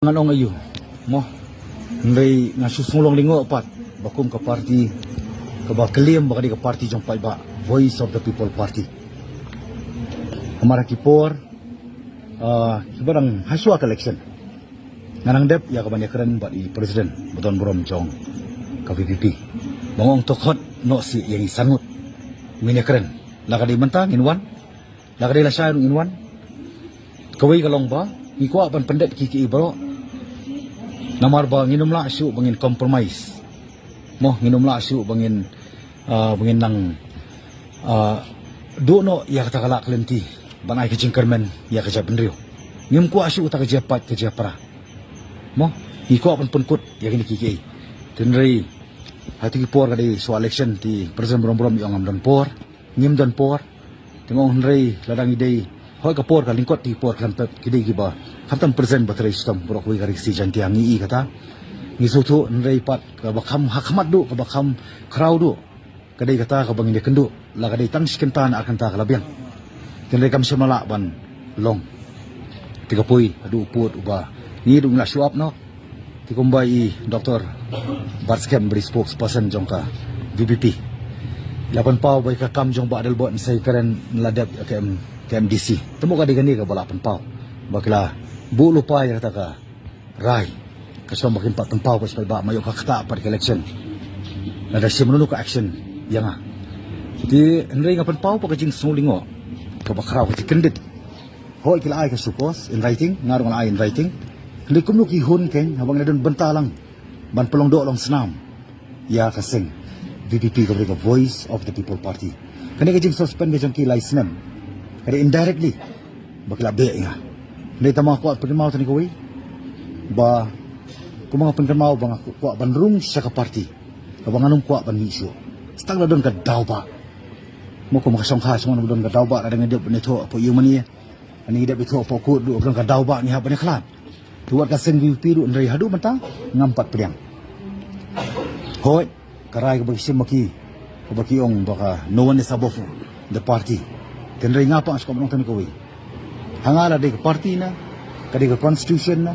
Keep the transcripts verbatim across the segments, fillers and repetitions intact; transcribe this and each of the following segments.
Ngan ong aiu mo, hynrei nga shu sngewlong lyngngoh pat ba kum ka party kaba claim ba ka dei ka party jong paidbah, Voice of the People Party. Namar ha ki por, ah, kiba dang hashwa ka election, nga dang dep ïa kaban ïakren bad i president ba don burom jong ka VPP. Ba nga ong to khot noh sih ïa ngi san ngut, ngin ïakren. La ka dei mynta ngin wan, la ka dei lashai ruh ngin wan. Kawei ka long ba ngi kwah ban pyndep ki ki baroh. Namar ba ngin ym lah shuh ba ngin compromise mo, ngin ym lah shuh ba ngin, ah, ba ngin nang, ah, duh noh ïa kata ka lad ka lynti ban ai ka jingkyrmen ïa ka jaitbynriew. Ngim kwah shuh kata ka jia paid ka jia pra mo. Ngi kwah ban pynkut ïa kine ki ki. Hynrei ha kito ki por ka dei shwa election, i president burom burom i ong ngam don por, ngim don por. Te nga ong hynrei lada ngi dei, hoi ka por ka lyngkot, ki por khlem pep ki dei kiba khamtam present ba trei shitom baroh kawei ka Ri Khasi Jaiñtia, ngi i kata. Ngi sngewthuh, hynrei pat kaba kham ha khmat duh, kaba kham khraw duh, ka dei kata kaba ngin ïakynduh la ka dei tang shi kynta ne ar kynta ka la biang. Te hynrei kam shym la lah ban long. Te ka poi haduh u pud uba ngi duh ngi la shu ap noh. Te kumba i Doctor Batskhem ba dei spokesperson jong ka VPP, i la pynpaw ba ïa ka kam jong Bah Adelbert Msei Karen la dep ïa ka M, ka MDC. Te mo ka dei kane kaba la pynpaw ba ki la buh lypa ïa kata ka rai. Ka shu ong ba kim pat pynpaw ba shu paidbah, ma ïoh ka ktah pat ka election. Lada shim mano mano ka action ïa nga. Te hynrei nga pynpaw pat ka jingsngew lyngngoh kaba khraw, ka jingkyndit. Hooid ki la ai ka show cause in writing, nga ruh nga la ai in writing. Hynrei kumno ki hun keiñ haba ngi la don bynta lang ban pynlong doh long snam ïa ka seng VPP kaba dei ka Voice of the People Party. Kane ka jingsuspend ka jong ki lai snem ka dei indirectly ba ki la beh ïa nga. Hynrei tang ma nga kwah pynkynmaw tang kawei ba, kumba nga pynkynmaw ba nga kwah ban rung sha ka party kaba ngan ym kwah ban mih shuh. Tang la don ka daw ba mo, kumba ka shongkha shongkha ba don ka daw ba, lada ngi dep ban ïathuh hapoh ïingmane, lada ngi dep ïathuh hapoh kut ruh, don ka daw ba ngi hap ban ïakhlad. Te wat ka seng VPP ruh, hynrei haduh mynta ngam pat pdiang. Hooid ka rai kaba ki shim ma ki, kaba ki ong ba ka no one is above the party. Te hynrei nga pat nga sngewbha ban ong tang kawei, ha nga la dei ka party ne ka dei ka constitution ne,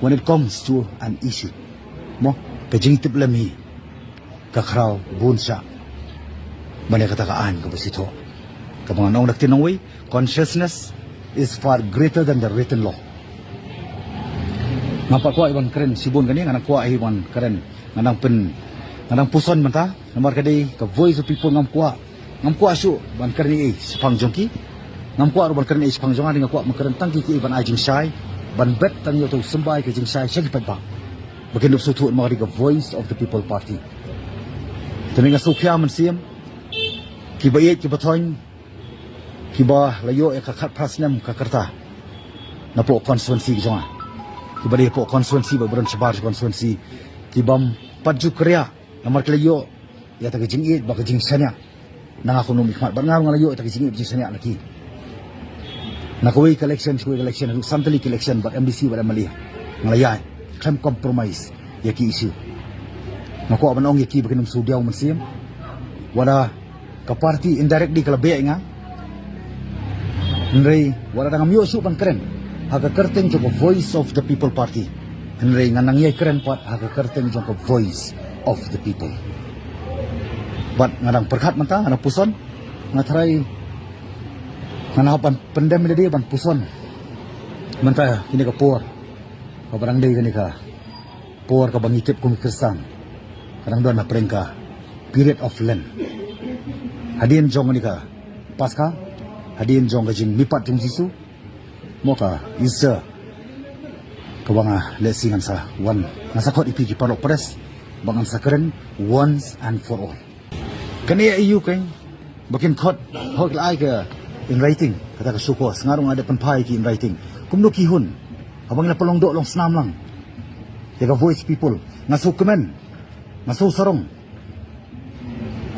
when it comes to an issue mo, ka jingtip lem hi ka khraw bun shah ban ïa kata ka aiñ kaba shu thoh. Kaba ngan ong da ka ktien nongwei, consciousness is far greater than the written law. Ngam pat kwah hi ban kren shibun kane, nga dang kwah hi ban kren, nga dang pyn, nga dang puson mynta. Namar ka dei ka Voice of People, ngam kwah, ngam kwah shuh ban kren ei ei shaphang jong ki. Ngam kwah ruh ban kren ei ei shaphang jong nga, nga kwah ban kren tang ki ki ei ban ai jingshai, ban bet tang ïa uto u symbai ka jingshai sha ki paidbah ba kin ym sngewthuh namar ka dei ka Voice of the People Party. Te nga sngewkhia mynsiem kiba ïeit kiba thoiñ, kiba la ïoh ïa ka khatphra snem ka rta napoh constituency ka jong nga, kiba dei hapoh constituency bad ba don shabar constituency, kibym pat ju kyrïah namar ki la ïoh ïa kata ka jingïeit bad ka jingshaniah na nga kum u nongmihkhmat, bad nga ruh nga la ïoh ïa kata ka jingïeit jingshaniah na ki. Na kawei ka election sha kawei ka election, haduh san tylli ki election bad MDC bad MLA, nga la ïaid khlem compromise ïa ki issue. Nga kwah ban ong ïa ki ba kin ym shu diaw mynsiem. Wat la ka party indirectly ka la beh ïa nga, hynrei wat la dang ngam ïoh shuh ban kren ha ka kyrteng jong ka Voice of the People Party, hynrei ngan nang ïai kren pat ha ka kyrteng jong ka Voice of the People. Bad nga dang pyrkhat mynta, nga dang puson, nga tharai ngan hap ban pyndem ïa lade ban puson mynta kine ka por kaba dang dei kane ka por kaba ngi tip kum ki Khristan ka dang don hapdeng ka period of Lent. Hadien jong kane ka Paskha, hadien jong ka jingmihpat jong Jisu, mo ka Easter, kaba nga lehse ngan sa wan, ngan sa khot ïa phi ki paralok press ba ngan sa kren once and for all. Kane aiu keiñ ba kin khot, hooid ki la ai ka in writing kata ka show cause, nga ruh nga dep pynphai ïa ki in writing. Kumno ki hun haba ngi la pynlong doh long snam lang ïa ka Voice People? Nga sngewkmen, nga sngewsarong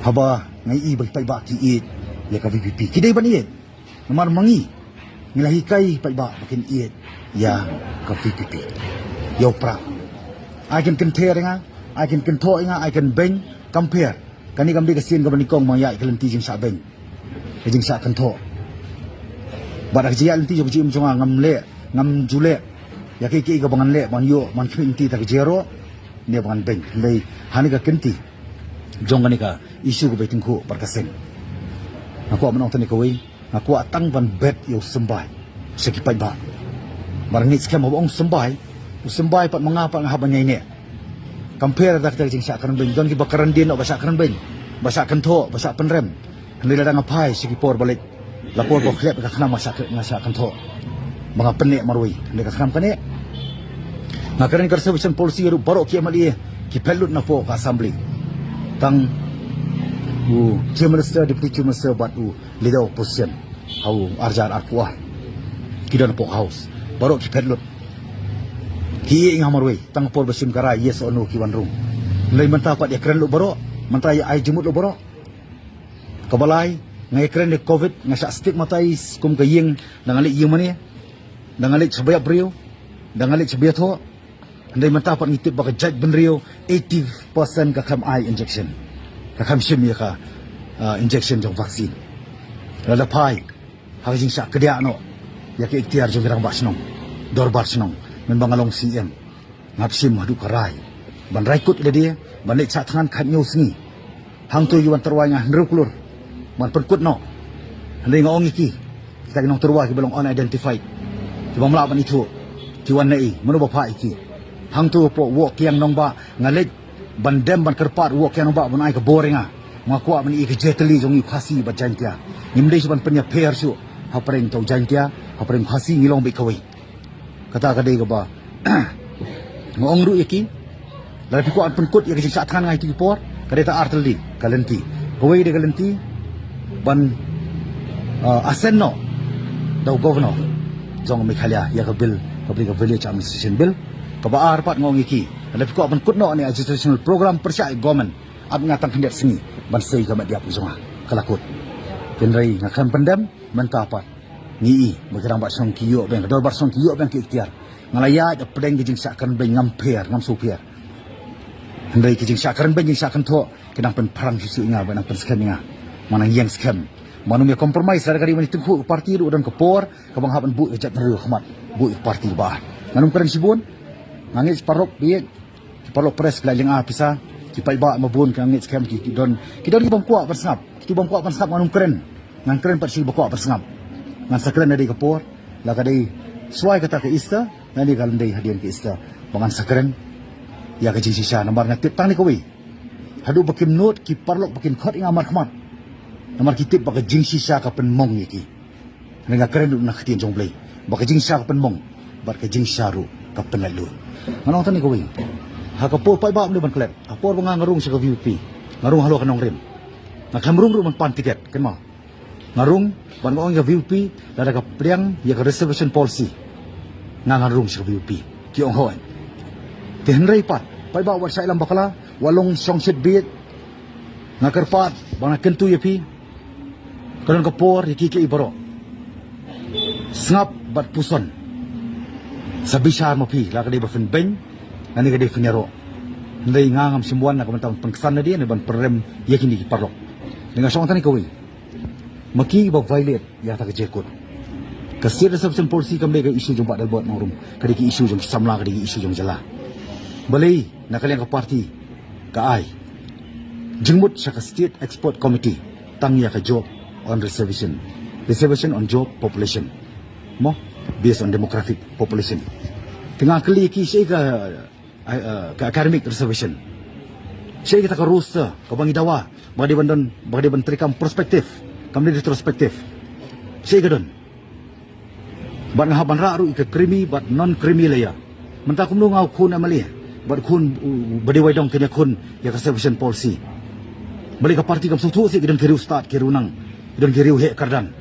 haba nga ïohi ba ki paidbah ki ïeit ïa ka VPP. Ki dei ban ïeit. Namar ma ngi, ngi la hikai paidbah ba kin ïeit ïa ka VPP, ïa u Prah. Ai kin kynther ïa nga, ai kin kynthoh ïa nga, ai kin beiñ, kam pher. Kane kam dei ka sien kaba nyngkong ba nga ïaid ka lynti jingshah beiñ, ka jingshah kynthoh. Bad ha ka jingïaid lynti jong ka jingim jong nga, ngam leh, ngam ju leh Ïa kiei kiei kaba ngan leh, ban ïoh, ban khmih lynti ïa ka jingïaroh, ne ba ngan beiñ. Hynrei ha kane ka kynti jong kane ka issue kaba i tyngkhuh bad ka seng, nga kwah ban ong tang ïa kawei. Nga kwah tang ban bet ïa u symbai sha ki paidbah. Ba ngeit skhem haba ong symbai, u symbai pat ma nga pat nga hap ban ïaineh. Compare da kata ka jingshah kren beiñ, don kiba kren dien noh ba shah kren beiñ, ba shah kynthoh, ba shah pynrem. Hynrei lada nga phai sha ki por ba leit, la por ba khlep ka khnam nga shah, nga shah kynthoh ba nga pynneh marwei. Hynrei ka khnam ka neh. Nga kren ka reservation policy ruh, baroh ki M L A ki phet lut napoh ka assembly. Tang u Chief Minister, Deputy Chief Minister bad u Leader of Opposition ha u arhajar arphew ar, ki don hapoh House. Baroh ki phet lut. Ki ïeh ïa nga marwei, tang por ba shim ka rai yes or no ki wan rung. Hynrei mynta pat ïakren lut baroh, mynta ïa ai jingmut lut baroh. Kaba lai, nga ïakren ïa ka covid, nga shah stigmatize kum ka ïing, da nga leit ïing mane, da nga leit sha ba ïap briew, da nga leit sha ba ïathoh. Hynrei mynta pat ngi tip ba ka jaitbynriew eighty percent ka khlem ai injection, ka khlem shim ïa ka, ah, injection jong vaccine. Lada phai ha ka jingshah kdiah noh ïa ka iktiar jong ki rangbah shnong, dorbar shnong, mynba nga long C M, nga hap shim haduh ka rai ban rai kut ïa lade ban leit shah thngan khathynñiew sngi. Hangto ki wan tyrwa ïa nga hynriew klur ban pynkut noh. Hynrei nga ong ïa ki, kita ki nongtyrwa kiba long unidentified, ki bym lah ban ithuh, ki wan na i, mano ba phah ïa ki? Hangto hapoh Woh Kiang Nongbah nga leit ban dem ban kyrpad Woh Kiang Nongbah ban ai ka bor ïa nga. Nga kwah ban ïoh ïa ka jingïatylli jong ngi Khasi bad Jaintia. Ngim dei shuh ban pynïapher shuh hapdeng uta u Jaintia, hapdeng u Khasi, ngi long beit kawei. Kata ka dei kaba nga ong ruh ïa ki, lada phi kwah ban pynkut ïa ka jingshah thngan nga ïa kito ki por, ka dei ta ar tylli ka lynti. Kawei dei ka lynti ban, ah, assent noh da u Governor jong Meghalaya ïa ka bill kaba dei ka Village Administration Bill. Kaba ar pat nga ong ïa ki, lada phi kwah ban kut noh ïa kane ka agitation program pyrshah ïa ka government, ap ïa nga tang khyndiat sngi ban sei ka met ïap jong nga, ka la kut. Hynrei nga khlem pyndem. Mynta pat ngi i ba ki rangbah shnong ki ïoh biang, ka dorbar shnong ki ïoh biang ki iktiar. Nga la ïaid hapdeng ki jingshah kren beiñ, ngam pher, ngam shu pher. Hynrei ki jingshah kren beiñ, jingshah kynthoh, ki nang pynphrang shisha ïa nga, ba nang pynskhem ïa nga. Nga nang ïeng skhem. Mano ym ïa compromise, lada ka dei ban ïa tyngkhuh ka party ruh, don ka por kaba nga hap ban buh ïa ka jaitbynriew ha khmat, buh ïa ka party ba ar. Ngan ym kren shibun. Nga ngeit paralok ba ïeit, ki paralok press ki la lynga pisa, ki paidbah ma bun ki, nga ngeit skhem ki, ki don, ki don ki bym kwah ban sngap, kito bym kwah ban sngap ngan ym kren. Ngan kren pat sha kiba kwah ban sngap. Ngan sa kren ha kane ka por, la ka dei shuwa kata ka Easter, lane ka lyndet hadien ka Easter, ba ngan sa kren ïa ka jingshisha, namar nga tip tang kane kawei. Haduh ba kim nud ki paralok ba kin khot ïa nga markhmat, namar ki tip ba ka jingshisha ka pynmong ïa ki. Nga kren ruh na ka ktien jong U Blei ba ka jingshisha ka pynmong bad ka jingshisha ruh ka pynlait luid. Ngan ong tang kane kawei. Ha ka por paidbah ym dei ban klet, ha por ba nga, nga rung sha ka V P P, nga rung halor ka nongrim. Nga khlem rung ruh ban pan tiket, kynmaw. Nga rung ban, nga ong ïa ka V P P, lada ka pdiang ïa ka reservation policy, nga ngan rung sha ka V P P, ki ong hooid. Te hynrei pat, paidbah, wat shah ïalam bakla, wat long shongshit bieit. Nga kyrpad ba nga kyntu ïa phi, ka don ka por ïa kiei kiei baroh. Sngap bad puson. Sa bishar ma phi, la ka dei ba phin beiñ, lane ka dei phin ïaroh. Hynrei nga ngam shym wan na ka bynta ban pynksan nadien ne ban pynrem ïa kine ki paralok. Nga shong tang kane kawei. Ma ki ba violate ïa kata ka jingkut. Ka State Reservation Policy kam dei ka issue jong Bah Adelbert Nongrum, ka dei ka issue jong ki samla, ka dei ka issue jong jylla. Balei na ka liang ka party ka ai jingmut sha ka State Expert Committee tang ïa ka job on reservation, reservation on job population, mo, based on demographic population. Te nga kylli ki, shaei ka, ah, ah, ka academic reservation? Shaei kata ka roster kaba ngi dawa ba ka dei ban don, ba ka dei ban treikam prospective, kam dei retrospective? Shaei ka don? Bad nga hap ban rah ruh ïa ka creamy bad non-creamy layer. Mynta kumno nga u khun M L A bad khun, u, u, ba dei Waidong kin ïakhun ïa ka reservation policy? Balei ka party kam sngewthuh seh, ki don ki riewstad, ki riewnang, ki don ki riewheh kyrdan?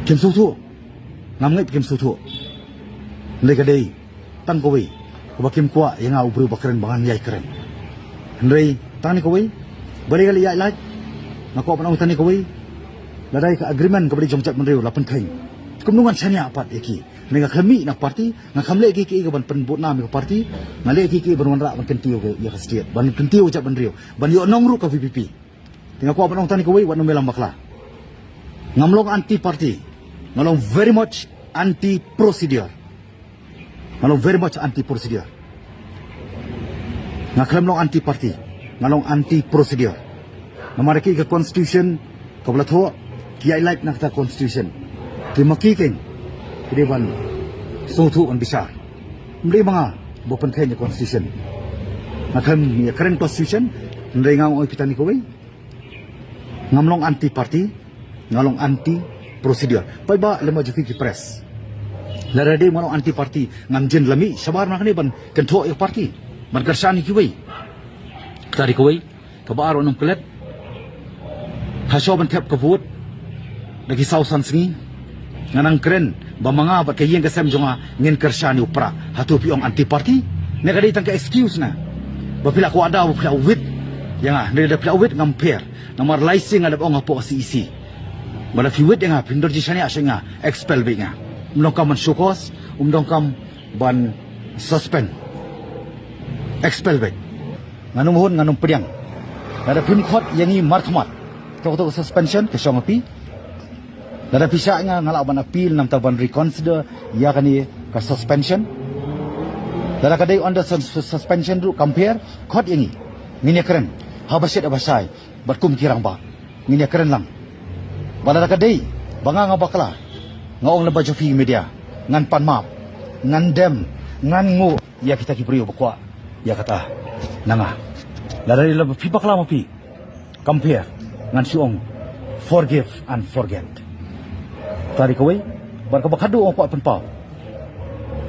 Kim sngewthuh. Ngam ngeit kim sngewthuh. Hynrei ka dei tang kawei kaba kim kwah ïa nga u briew ba kren ba ngan ïai kren. Hynrei tang kane kawei, balei ka leh ïaid lait? Nga kwah ban ong tang kane kawei. Lada ïa ka agreement kaba dei jong jaitbynriew la pynkheiñ, kumno ngan shaniah pat ïa ki? Hynrei nga khlem mih na party, nga khlem leh kiei kiei ka ban pynbud nam ïa ka party. Nga leh kiei kiei ban wanrah ban kyntiew ïa ka state, ban kyntiew ïa ka jaitbynriew, ban ïoh nong ruh ka V P P. Te nga kwah ban ong tang kane kawei, wat nym ïalam bakla. Ngam long anti party. Nga long very much anti procedure. Nga long very much anti procedure. Nga khlem long anti party. Nga long anti procedure. Namar ki ka constitution kaba la thoh, ki ai lait na kata constitution. Ki ma ki keiñ ki dei ban sngewthuh ban bishar. Ym dei ma nga ba pynkheiñ ïa constitution. Nga khlem ïa kren constitution. Hynrei nga ong ïa phi tang ïa kawei. Ngam long anti party, nga long anti procedure. Paidbah lem ba jong phi ki press. Lada dei ma long anti party, ngam jin lami shabar na kane ban kynthoh ïa party, ban kyrshan ïa kiwei. Kata dei kawei. Kaba ar, wat nym klet. Ha shuwa ban thep ka vote da ki saw san sngi, nga nang kren ba ma nga bad ka ïing ka sem jong nga ngin kyrshan ïa u Prah. Hato phi ong anti party? Ne ka dei tang ka excuse na ba phi la kwah da, ba phi la wit ïa nga. Ne da phi la wit ngam pher. Namar lai sien nga la ong hapoh C E C ba lada phi wit ïa nga, phin don jingshaniah sha nga, expel beit nga. Um donkam ban show cause, um donkam ban suspend. Expel beit. Ngan ym hun, ngan ym pdiang. Lada phim khot ïa ngi markhmat, to, to suspension ka shong ha phi. Lada phi shah ïa nga, nga lah ban appeal namar ban reconsider ïa kane ka suspension. Lada ka dei under sus-, sus-, suspension ruh kam pher, khot ïa ngi. Ngin ïa kren haba shit haba shai bad kum ki rangbah. Ngin ïa kren lang. Bad lada ka dei ba nga nga bakla, nga ong lem ba jong phi media, ngan pan map, ngan dem, ngan nguh ïa kita ki briew ba kwah ïa kata na nga. Lada dei lem ba phi bakla ma phi, kam pher, ngan shu ong forgive and forget. Kata dei kawei. Bad kaba khatduh nga kwah pynpaw,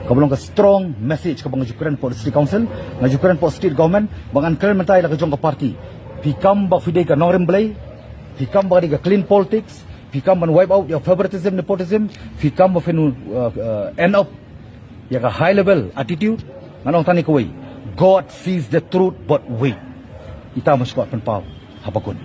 kaba long ka strong message kaba nga ju kren hapoh District Council, nga ju kren hapoh State Government, ba ngan kren mynta ïa la ka jong ka party. Phi kam ba phi dei ka nongrim Blei, phi kam ba dei ka clean politics, phi kam ban wipe out ïa favoritism, nepotism, phi kam ba phin, uh, uh, end up ïa ka high level attitude. Ngan ong tang ïa kawei. God sees the truth, but wait. Ita ma shu kwah pynpaw. Haba kut.